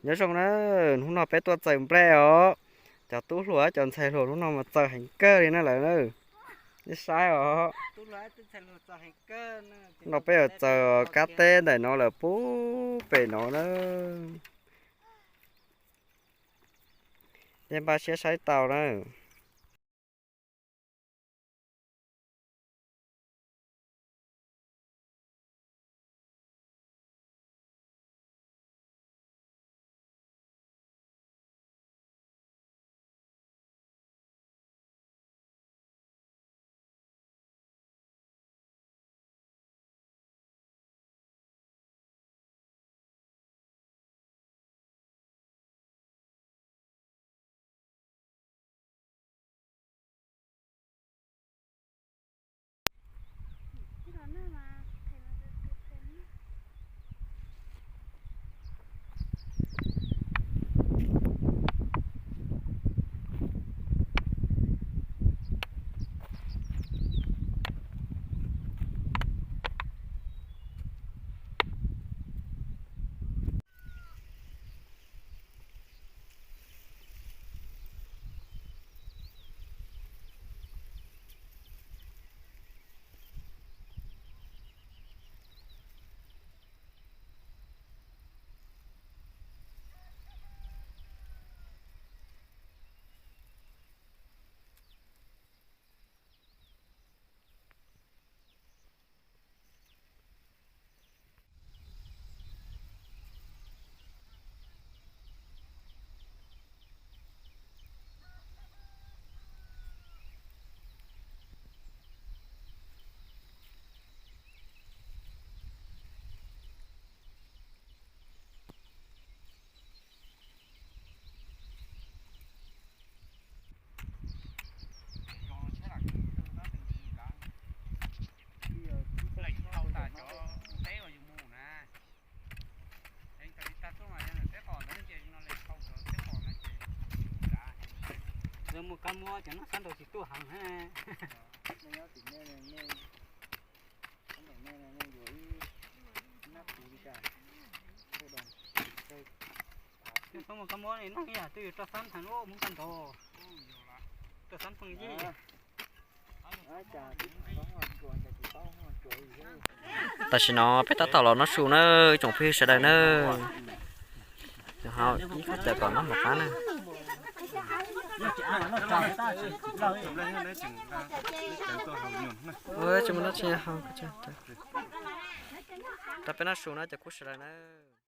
Nyob zoo na, hnub no peb tuaj txaws nplej os. Cov tub hluas cov ntxhais hluas hnub no mas txaws heev kawg li na lawm na. Nej saib os. No peb yuav txaws kab teb ntawm no lawm puag pem no na. Nej npaj siab saib tau na. Lawv muaj kab mob cov noj sab nraud tsis tuaj heev na. Txhob muaj kab mob li neeg ib yam twb yuav roj xab heev ub, Hmoob koj nrov, roj xab pheej yij. Tam sim no peb tab tom los noj su na, ib tsoom phooj ywg sawv daws na. Ib qhov cawv kom noj mov qab na. Tsis muaj dab tsi hau, rau peb noj su na cov kuv sawv daws na.